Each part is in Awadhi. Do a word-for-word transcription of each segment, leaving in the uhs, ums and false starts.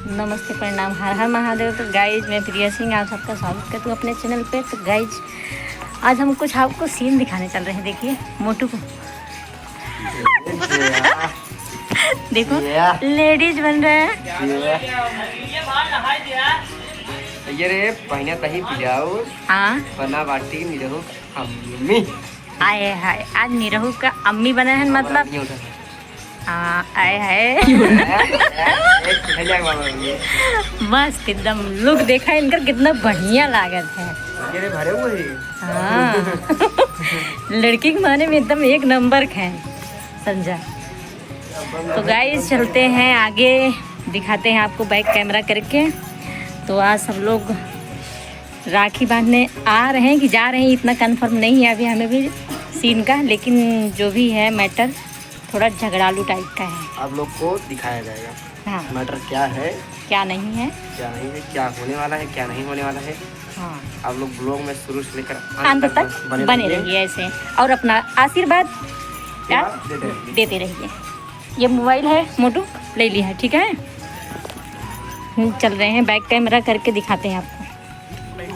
नमस्ते, प्रणाम, हर हर महादेव। तो गाइज, मैं प्रिया सिंह, आप सबका स्वागत करती हूँ अपने चैनल पे। तो गाइज, आज हम कुछ आपको सीन दिखाने चल रहे हैं। देखिए मोटू को, देखो, या। लेडीज बन रहा है। या। ये रे, पहिना तही ब्लाउज, हाँ। बना बाटी निरहू का अम्मी। आए हाय, आज निरहू का अम्मी बना है, मतलब। नहीं उठा। हाँ, आए हाय। एक खैलिया के बाबा बन गए। मस्त एकदम लुक देखा इनकर, कितना बढ़िया लागत है। ये रे भरे हुए ही। हाँ। लड़की के माने में एकदम एक नंबर के हैं, समझा। तो गाइस, चलते हैं आगे, दिखाते हैं आपको बैक कैमरा करके। तो आज सब लोग राखी बांधने आ रहे हैं कि जा रहे हैं, इतना कंफर्म नहीं है अभी हमें भी सीन का, लेकिन जो भी है मैटर थोड़ा झगड़ालू टाइप का है। आप लोग को दिखाया जाएगा हाँ। मैटर क्या है, क्या नहीं है। क्या नहीं है, क्या होने वाला है, क्या नहीं होने वाला है। हाँ। आप लोग ब्लॉग में शुरू से लेकर अंत अंत तक तक बने बने रहिए। रहिए ऐसे, और अपना आशीर्वाद क्या क्या देते रहिए। देते रहिए। ये मोबाइल है मोटू, ले लिया है, ठीक है। हम्म, चल रहे हैं, बैक कैमरा करके दिखाते हैं आपको।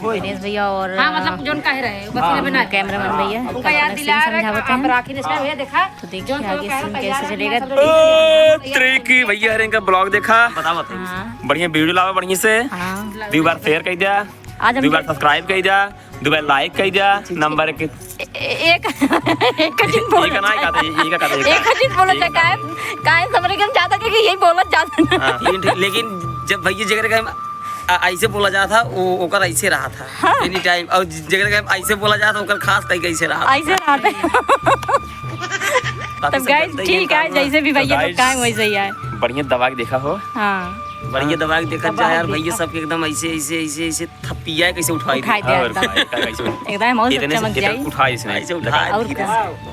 दिनेश भैया और हाँ, मतलब, जोन काहे रहे, बस हाँ। इन्हें बना कैमरामैन भैया उनका याद दिला रहे, समझावत आप हैं। राखी ने इसमें भैया देखा, तो देखिए जोन आगे कहा सीन तैयार कैसे है, चलेगा। सब ओ, लोग त्रिकी भैया रे, इनका ब्लॉग देखा। बतावत है। हाँ। बढ़िया वीडियो लावा, बढ़िया से। हाँ। दो बार शेयर कर दिया, आज हम दो बार सब्सक्राइब कर दिया, दो बार लाइक कर दिया, नंबर के ए-, ए-, एक, एक का चिन्ह बोलो। एक ना, एक आता है, एक आता है, एक एक का चिन्ह बोलो, एक चाहे आता है। काहे, काहे समझ के हम चाहता कि यही बोलत जाता ना। हाँ, लेकिन, लेकिन जब भैया जगह का हम आ, ऐसे बोला जाता, वो, ओकर ऐसे रहा था। हाँ। Any time। और जगह का ऐसे बोला जाता, ओकर खास तरीके से रहा था। ऐसे रहा था। बाकी तब सब गाइस, चलते ही ठीक है, काम। जैसे भी तो भैया लोग गाइस, काम वैसे ही है। बढ़िया दबा के देखा हो। हाँ। बढ़िया दबा के देखा दबा जाए यार, देखा। भैया सबके एकदम ऐसे, ऐसे, ऐसे, ऐसे थपिया कैसे उठाई उठाई दे। दे और एकदम। भाई, कैसे उठ-, एकदम और इतने से चमक इतने जाई। उठा इसने। ऐसे उठा और धर। का?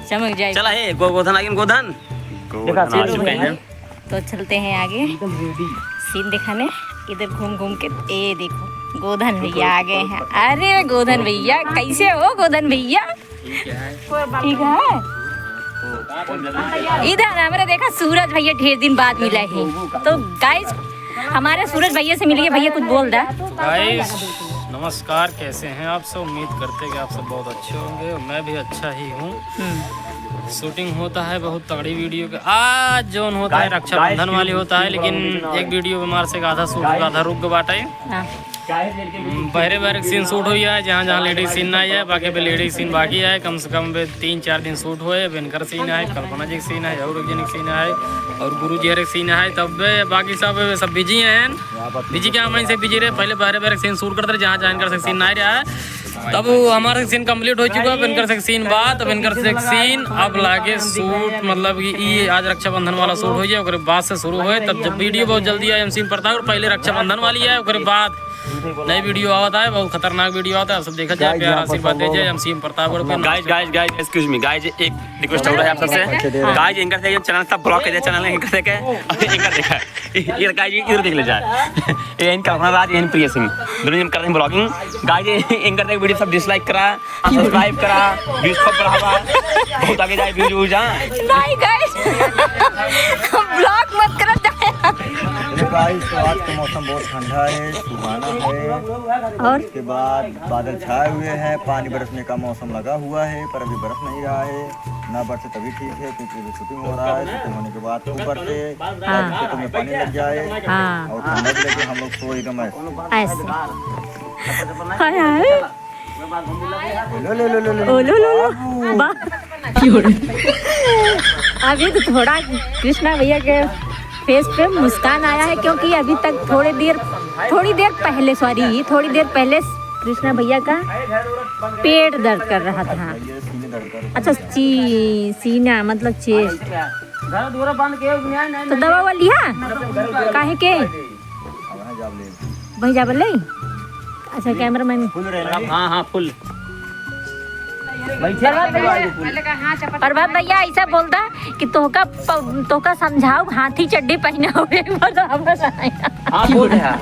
चमक जाई। चला है, गो-, गोधन आगे, गोधन। गोधन देखा, आ चुके हैं। तो चलते हैं आगे। एकदम ready। सीन दिखाने, इधर घूम घूम के, ए देखो, गोधन भैया आ गए हैं। अरे गोधन भैया, कैसे हो गोधन भैया? ठीक है। इधर हमारे देखा सूरज भैया ढेर दिन बाद मिला है। तो गाइस, हमारे सूरज भैया से मिलिए, भैया कुछ बोल दा। गाइस, नमस्कार, कैसे हैं आप सब? उम्मीद करते हैं कि आप सब बहुत अच्छे होंगे, मैं भी अच्छा ही हूँ। हम्म। शूटिंग होता है बहुत तगड़ी वीडियो के। आज जोन होता है गाइस, रक्षाबंधन गाइस, वाली होता है, लेकिन एक वीडियो हमारे से आधा शूट होगा, आधा रुक गवा बाटे। हाँ। हम्म, बहरे बहरे सीन शूट हुई है, जहाँ जहाँ लेडीज सीन ना है, बाकी पे लेडीज सीन बाकी है। कम से कम बे तीन चार दिन शूट हुए। अब इनकर सीन है, कल्पना जी के सीन है, और एक जन के सीन है, और गुरु जी हर एक सीन है। तब बे बाकी सब, सब बिजी हैं। बिजी क्या, हम इनसे बिजी रहे। पहले बहरे बहरे सीन शूट करते रहे, जहाँ जहाँ इनकर सीन ना रहा है। तब वो हमारा सीन कंप्लीट हो चुका, अब इनकर से सीन बात, अब इनकर से सीन, अब लागे शूट, मतलब कि ई आज रक्षाबंधन वाला शूट हो जाए, ओकरे बाद से शुरू होए। तब जब वीडियो बहुत जल्दी आए, हम सीन पड़ता है, और पहले रक्षाबंधन वाली है, ओकरे बाद नई वीडियो आवत है, बहुत खतरनाक वीडियो आवत है, आप सब देखा जाए, प्यार आशीर्वाद दे जाए। हम सीएम प्रतापगढ़ पे। गाइस, गाइस, गाइस, excuse me, गाइस, एक रिक्वेस्ट हो रहा है आप सबसे। गाइस, इनकर से चैनल सब ब्लॉक कर दिया, चैनल इनकर से के, अभी इनकर देखा, इधर गाइस, इधर देख ले जाए। ये इनका अपना राज, ये प्रिय सिंह, दोनों जन कर रहे हैं ब्लॉगिंग। गाइस, इनकर से वीडियो सब डिसलाइक करा, सब्सक्राइब करा, व्यूज खूब बढ़ावा, बहुत आगे जाए व्यूज, व्यूज, हाँ। नहीं गाइस, ब्लॉग मत करो जाए। हेलो गाइस, तो आज का मौसम बहुत ठंडा है, सुहाना है। और? उसके बाद बादल छाए हुए हैं, पानी बरसने का मौसम लगा हुआ है, पर अभी बरस नहीं रहा है। ना बरसे तभी ठीक है, क्योंकि अभी शूटिंग हो रहा है, शूटिंग होने के बाद ऊपर से हाँ। खेतों में पानी लग जाए हाँ। और ठंडा भी लगे, हम लोग सोए एकदम ऐसे। ऐसे। हाय, हाय। लो, लो, लो, लो, लो। ओ, लो, लो, लो। बाबू। बा-, अभी तो थोड़ा कृष्णा भैया के फेस पे मुस्कान आया है, क्योंकि अभी तक थोड़ी देर, थोड़ी देर पहले, सॉरी, थोड़ी देर पहले कृष्णा भैया का पेट दर्द कर रहा था। अच्छा, ची-, सीना, मतलब चेस्ट। तो दवा ववा लिहा? काहे के? वहीं जाब ले। अच्छा, कैमरामैन। हाँ, हाँ, फुल। प्रभात भैया, प्रभात भैया ऐसा बोलता कि तोहका प-, तोहका समझाऊ, हाथी चड्डी पहना हुए बराबर है। हाँ, बोल दे, हाँ।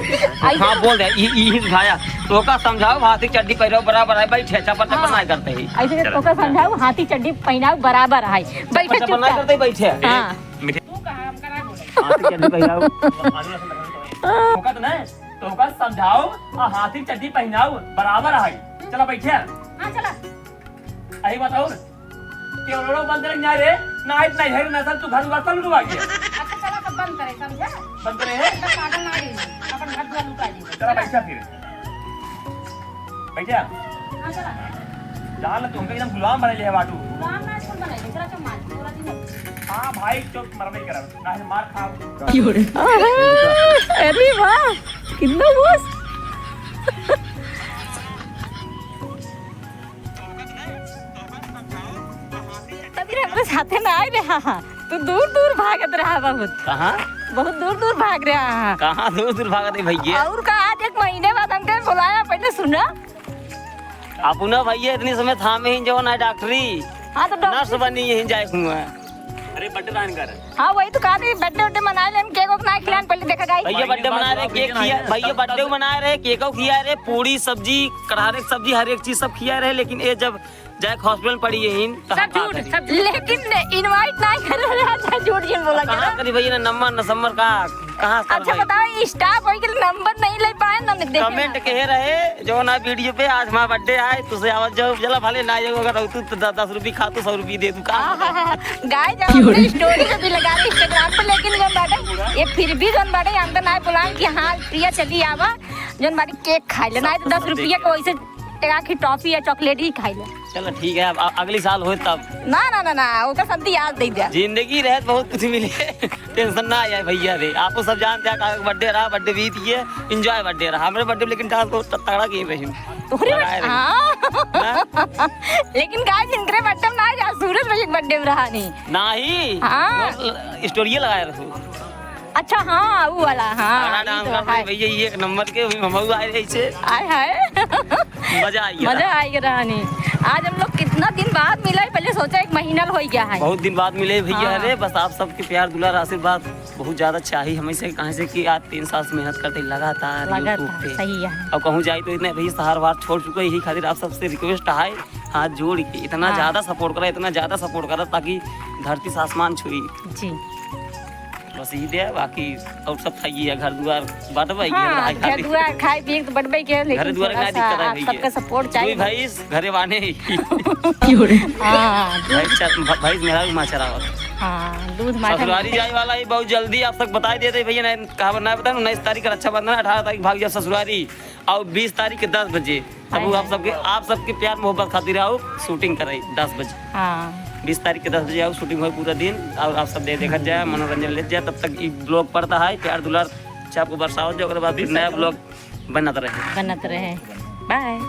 ऐसा हाँ, बोल दे, ई, ई, ई सिखाया। तोहका समझाऊ, हाथी चड्डी पहनो बराबर है, बैठे, चप्पल, चप्पल हाँ। ना करते ही। ऐसे चलो। तोहका समझाऊ, हाथी चड्डी पहनाऊ बराबर है, बैठे चप्पल, चप्पल ना चुपचाप। करते ही बैठे। हाँ। मीठे। हाथी चड्डी पहनाऊ। ओका तो नहीं, तो ओका समझाओ और हाथी चड्डी पहनाओ, बराबर है। चला बैठे। हाँ, चला। अही बताओ, केवड़ो बंद रह जाए रे, ना इतना ढेर नसल तू घर दुआर सब लुटवा गया। अच्छा, चला, सब बंद करे, समझा? बंद करे है? इतना पागल ना रही, अपन घर दुआर लुटा दी। चला, बैठा फिर। बैठा। हाँ, चला। जान ले, तुमके एकदम गुलाम बना लिया बाटू। गुलाम ना, कौन बनाई? दूसरा चुप मार, पूरा दिन। हाँ भाई, चुप मरबे करब, ना है मार खाओ। अरे वाह, कितना मस्त। तभी हमरे साथे ना आए रहा। तू दूर दूर भागत रहा बहुत। कहाँ? बहुत दूर दूर भाग रहा। कहाँ दूर दूर भागत है भैया? और का, आज एक महीने बाद हमके बुलाया, पहले सुना। अपना भैया इतनी समय थामे ही जवन है डॉक्टरी। हाँ, तो डॉक्टरी नर्स बनी यहीं जाए हुआ। अरे बर्थडे रहन कर। हाँ, वही तो कहा था, बर्थडे उड्डे मनाए लेन, केक वेक ना खिलान, पहले देखा जाए। भैया बर्थडे मना रहे, केक खिया, भैया बर्थडे मना रहे, केक खिया रहे, पूरी सब्जी, कटहरे की सब्जी, हर एक चीज सब खिया रहे, लेकिन ये जब जाए हॉस्पिटल पड़ी यहीं, तो सब हम का झूठ, करी? सब झूठ। लेकिन इनवाइट ना करे रहे, अच्छा झूठ जिन बोला कहाँ करा। करी भैया, ना नंबर ना संबर का, कहाँ से अच्छा करवाई? बताओ, स्टाफ वही के नंबर नहीं ले पाए ना, देखे कमेंट ना। कहे रहे, जो ना वीडियो पे आज हमारा बर्थडे आए, तुसे आवत जाओ, चला भले ना जाओ, अगर तू तो दस, दस रुपये खा, तो सौ रुपये दे तू, का? आहा, गाइस, जब हमने स्टोरी पे भी लगा रहे Instagram पे, लेकिन जौन बाटे, ये फिर भी जौन बाटे, हम तो ना बुलाएं कि हाँ, प्रिया चली आवा, जौन बाटे केक खाई ले, ना तो दस रुपया को वैसे एक आखी टॉफी या चॉकलेट ही खाई ले। चलो ठीक है, अब अ-, अगली साल होए तब। ना, ना, ना, ना, ओकर सब्जी आज दे दिया। जिंदगी रहे तो बहुत कुछ मिले। टेंशन ना आए भैया रे, आपको सब जानते हैं, काका का बर्थडे रहा, बर्थडे बीत गए, एंजॉय बर्थडे रहा। हमरे बर्थडे लेकिन डांस बहुत तगड़ा किए रही। तोहरे लगाए रही। हाँ। ना? लेकिन गाइस, इनकरे बर्थडे में ना जा, सूरज भाई के बर्थडे में रहा नहीं। नहीं। हाँ। स्टोरी लगाए रहो। अच्छा, हाँ, वो वाला, हाँ, तगड़ा ई डांस तो करते है। भैया, ये एक नंबर के, अभी हम आए रहे इसे। आय हाय। मजा आ गया। मजा आ गया रानी। आज हम लोग कितना दिन बाद मिला है, पहले सोचा एक महीना हो गया है। बहुत दिन बाद मिले भैया। हाँ। अरे बस आप सबके प्यार, दुलार, आशीर्वाद बहुत ज्यादा चाहिए हमें से, काहे से कि आज तीन साल से मेहनत करते लगातार लगातार, YouTube पे। सही है। अब कहूँ जाए तो इतने भैया शहर वहार छोड़ चुके, यही खातिर आप सबसे रिक्वेस्ट है, हाथ जोड़ के इतना हाँ। ज्यादा सपोर्ट करा, इतना ज्यादा सपोर्ट करा, ताकि धरती से आसमान छुई। जी। बस यही दे, बाकी और सब था, ये घर दुआर बांटबे, ये हाँ, रहा घर खाली। दुआर, खाए पिए के तो बंटबे के, लेकिन घर दुआर थोड़ा का सा दिक्कत है आप भैया। सबका सपोर्ट चाहिए। दुई भैंस घरे बाने ही। हाँ, भाई चर-, भ-, भैंस मेरा भी माँ चरावत। हाँ, दूध माठा ससुरारी मिलता है। जाए वाला ही बहुत जल्दी, आप सबके बताई देते भैया, नहीं, कहा ना बताऊँ, उन्नीस तारीख का रक्षाबंधन है, अठारह तारीख भाग जाओ ससुरारी, और बीस तारीख के दस बजे। अब वो आप सबके, आप सबके प्यार मोहब्बत खातिर आओ, शूटिंग करे दस बजे। हाँ। बीस तारीख के दस बजे आओ, शूटिंग होए पूरा दिन, और आप सब दे देखत जाए, मनोरंजन लेत जाए। तब तक ई ब्लॉग पड़ता है, प्यार दुलार से आपको बरसावत जाए, ओकरे बाद फिर नया ब्लॉग बनत रहे। बनत रहे। बाय।